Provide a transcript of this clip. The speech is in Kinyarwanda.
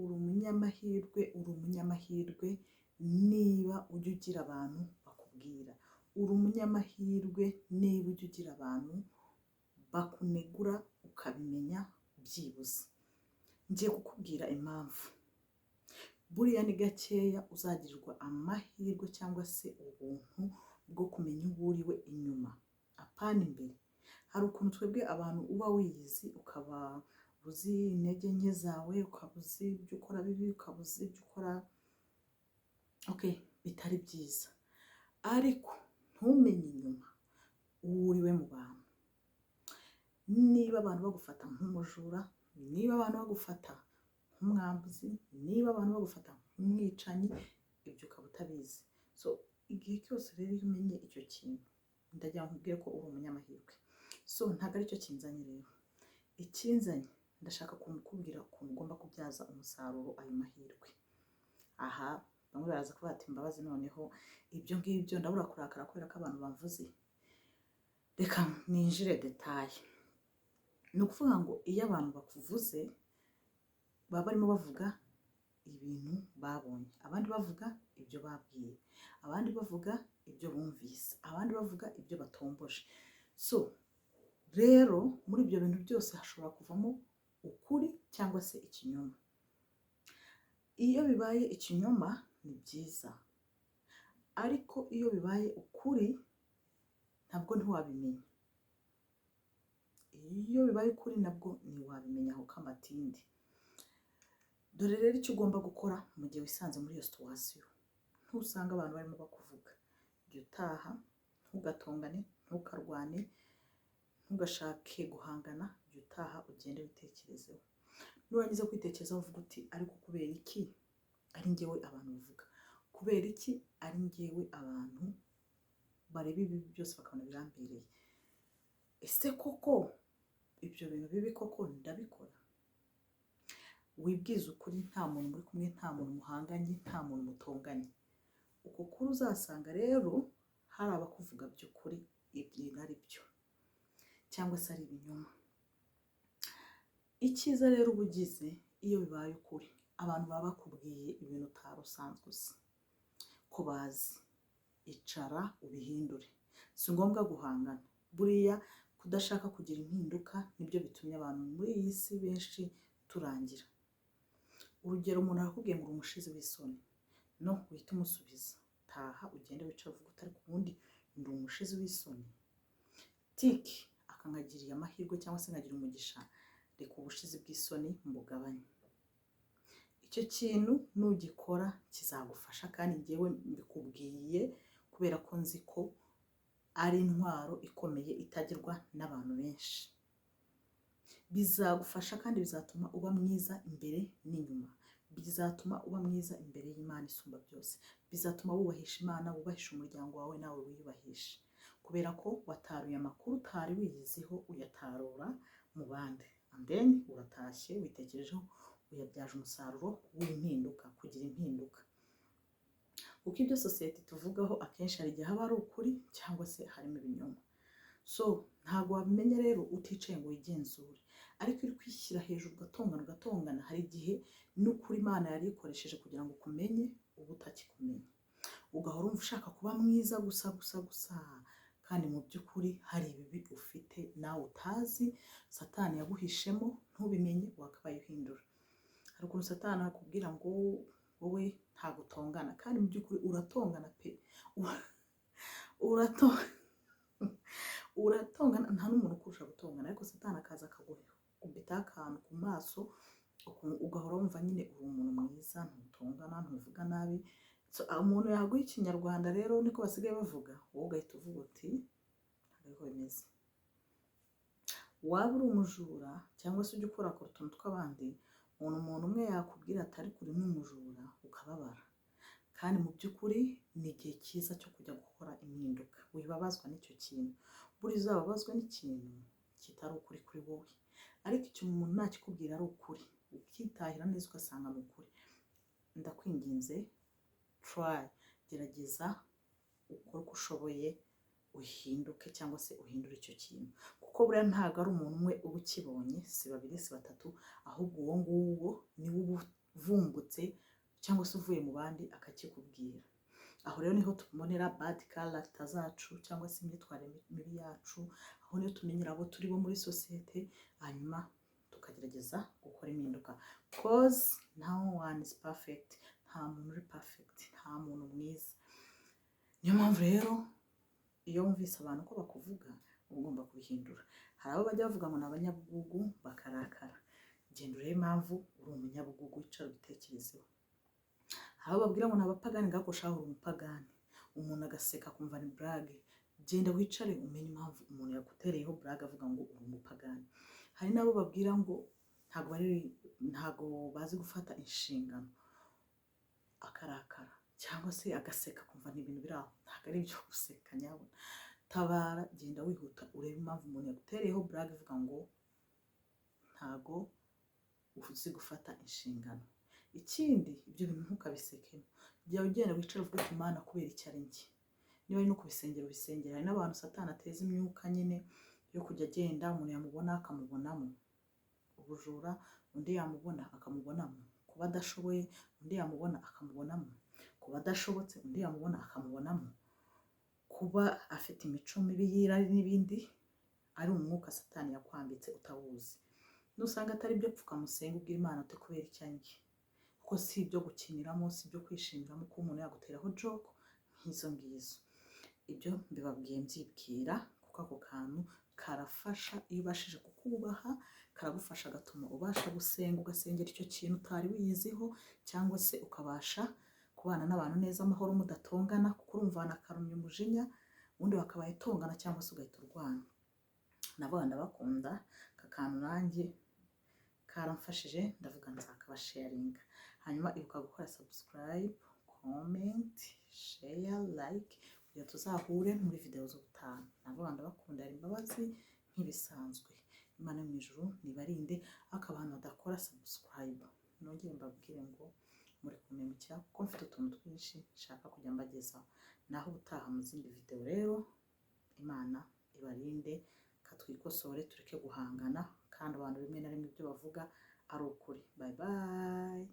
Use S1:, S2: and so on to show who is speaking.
S1: Uri umunyamahirwe, uri umunyamahirwe niba ujya ugira abantu bakubwira. Uri umunyamahirwe niba ujya ugira abantu bakunegura ukabimenya byibuze. Ngiye kukubwira impamvu. Buriya ni gakeya uzagirirwa amahirwe cyangwa se ubuntu bwo kumenya uwo uriwe inyuma, apana imbere. Hari ukuntu twebwe abantu uba wiyizi, ukaba uzi intege nke zawe, ukaba uzi ibyo ukora bibi, ukaba uzi ibyo ukora okay bitari byiza, ariko ntumenye inyuma uwo uriwe mu bantu. Niba abantu bagufata nk'umujura, niba abantu bagufata nk'umwambuzi, niba abantu bagufata nk'umwicanyi, ibyo ukaba utabizi. So igihe cyose rero iyo umenye icyo kintu, ndagira ngo nkubwire ko uri umunyamahirwe. So ntabwo aricyo kinzanye rero. Ikinzanye, ndashaka kukubwira ukuntu ugomba kubyaza umusaruro ayo mahirwe. Aha bamwe baraza kuvuga ati: "Mbabazi, noneho ibyo ngibyo ndabura kurakara kubera ko abantu bamvuze." Reka ninjire détail. Ni ukuvuga ngo iyo abantu bakuvuze, baba barimo bavuga ibintu babonye, abandi bavuga ibyo babwiye, abandi bavuga ibyo bumvise, abandi bavuga ibyo batomboje. So rero muri ibyo bintu byose hashobora kuvamo ukuri cyangwa se ikinyoma. Iyo bibaye ikinyoma ni byiza, ariko iyo bibaye ukuri ntabwo ntiwabimenya. Iyo bibaye ukuri nabwo ntiwabimenya aho k'amatindi. Dore rero icyo ugomba gukora mu gihe wisanze muri iyo situation. Ntusanga abantu barimo bakuvuga, jya utaha, ntugatongane, ntukarwane, ntugashake guhangana. Jya utaha ugende witekerezeho. Nurangiza kwitekerezaho uvuga uti: "Ariko kubera iki ari njyewe abantu bavuga? Kubera iki ari njyewe abantu bareba ibibi byose bakabona birambereye? Ese koko ibyo bintu bibi koko ndabikora?" Wibwize ukuri, nta muntu muri kumwe, nta muntu muhanganye, nta muntu mutonganye. Uko kuri uzasanga rero hari abakuvuga by'ukuri ibintu ari byo cyangwa se ari ibinyoma. Icyiza rero uba ugize, iyo bibaye ukuri, abantu baba bakubwiye ibintu utari usanzwe uzi ko bazi. Icara ubihindure. Si ngombwa guhangana. Buriya kudashaka kugira impinduka nibyo bitumye abantu muri iyi si benshi turangira. Urugero, umuntu arakubwiye ngo uri umushizi w'isoni, no uhita umusubiza. Taha ugende wicare uvuge uti: "Ariko ubundi ndi umushizi w'isoni? Tiki akankagiriye amahirwe cyangwa se nkagira umugisha, reka ubushizi bw'isoni mbugabanye." Icyo kintu nugikora kizagufasha, kandi ngewe mbikubwiye kubera ko nzi ko ari intwaro ikomeye itagirwa n'abantu benshi. Bizagufasha kandi bizatuma uba mwiza imbere n'inyuma, bizatuma uba mwiza imbere y'Imana isumba byose, bizatuma wubahisha Imana, wubahisha umuryango wawe, nawe wiyubahisha, kubera ko wataruye amakuru utari wiyiziho, uyatarura mu bandi, and then uratashye, witekerejeho, uyabyaje umusaruro w'impinduka, kugira impinduka. Kuko ibyo sosiyete tuvugaho akenshi hari igihe haba ari ukuri cyangwa se harimo ibinyoma. So ntabwo wabimenya rero uticaye ngo wigenzure. Ariko iyo uri kwishyira hejuru, ugatongana, ugatongana, hari igihe n'ukuri Imana yari ikoresheje kugira ngo ukumenye uba utakikumenya, ugahora wumva ushaka kuba mwiza gusa gusa gusa, kandi mu by'ukuri hari ibibi ufite nawe utazi, Satani yaguhishemo ntubimenye, wakabaye uhindura. Hari ukuntu Satani akubwira ngo wowe ntabwo utongana, kandi mu by'ukuri uratongana pe. Uratongana, nta n'umuntu ukurusha gutongana, ariko Satani akaza akagukubitaho akantu ku maso, ugahora wumva nyine uri umuntu mwiza, ntutongana, ntuvuga nabi. So, umuntu yaguha ikinyarwanda rero, niko basigaye bavuga, wowe ugahita uvuga uti: "Ntabwo ariko bimeze." Waba uri umujura cyangwa se ujya ukora utuntu tw'abandi, umuntu umwe yakubwira ati: "Ariko uri n'umujura," ukababara. Kandi mu by'ukuri ni igihe cyiza cyo kujya gukora impinduka. Wibabazwa n'icyo kintu. Buriya uzababazwa n'ikintu kitari ukuri kuri wowe, ariko icyo umuntu nakikubwira ari ukuri, ukitahira neza, ugasanga ni ukuri, ndakwinginze, try, gerageza ukore uko ushoboye uhinduke cyangwa se uhindure icyo kintu. Kuko buriya ntabwo ari umuntu umwe uba ukibonye, si babiri, si batatu, ahubwo uwo nguwo niwe uba uvumbuye. cyangwa se uvuye mu bandi akakikubwira. Aho rero niho tubonera bad character zacu cyangwa se imyitwarire mibi yacu. Aho niho tumenyera abo turi bo muri sosiyete, hanyuma tukagerageza gukora impinduka, 'cause no one is perfect. Nta muntu uri perfect, nta muntu mwiza. Niyo mpamvu rero iyo wumvise abantu ko bakuvuga, uba ugomba kubihindura. Hari abo bajya bavuga ngo ni abanyabugugu bakarakara. Genda urebe impamvu uri umunyabugugu, wicara ubitekerezeho. Hari abo babwira ngo ni abapagani, ngako shahu uri umupagani, umuntu agaseka akumva ni blague. Genda wicare umenye impamvu umuntu yagutereyeho blague avuga ngo uri umupagani. Hari n'abo babwira ngo ntabwo bazi gufata inshingano, akarakara cyangwa se agaseka akumva ni ibintu biri aho. Ntabwo ari ibyo guseka nyabona. Tabara, genda wihuta urebe impamvu umuntu yagutereyeho blague ivuga ngo ntago uzi gufata inshingano. Ikindi, ibyo bintu ntukabisekemo. Jya ugenda wicare uvuge uti: "Imana, kubera icyo ari njye?" Niba ari no kubisengera, ubisengera. Hari n'abantu Satani ateza imyuka nyine yo kujya agenda, umuntu yamubona akamubonamo ubujura, undi yamubona akamubonamo kuba adashoboye, undi yamubona akamubonamo kuba adashobotse, undi yamubona akamubonamo kuba afite imico mibi y'irari n'ibindi. Ari umwuka Satani yakwambitse utawuzi. Nusanga atari byo, pfukamusenga, ubwira Imana uti: "Kubera icyo njye?" Kuko si ibyo gukiniramo, si ibyo kwishimiramo kuba umuntu yaguteraho joke nk'izo ngizo. Ibyo mbibabwiye mbyibwira, kuko ako kantu karafasha. Iyo ubashije kukubaha, karagufasha, gatuma ubasha gusenga, ugasengera icyo kintu utari wiyiziho, cyangwa se ukabasha kubana n'abantu neza amahoro mudatongana, kuko urumva wanakarumya umujinya, ubundi wakabaye tongana cyangwa se ugahita urwana. Nabo ndabakunda. Aka kantu nanjye karamfashije, ndavuga nzakabasharinga. Hanyuma ibuka gukora subscribe, comment, share, like, kugira tuzahure muri video z'ubutaha. Nabo ndabakunda. Hari imbabazi nk'ibisanzwe. Imana yo mu ijuru nibarinde. Ariko abantu badakora subscribe, nongere mbabwire ngo muri kumpemukira, kuko mfite utuntu twinshi nshaka kujya mbagezaho. Naho ubutaha mu zindi video rero, Imana ibarinde. Katwikosore, tureke guhangana, kandi abantu rimwe na rimwe ibyo bavuga ari ukuri. Bye bye.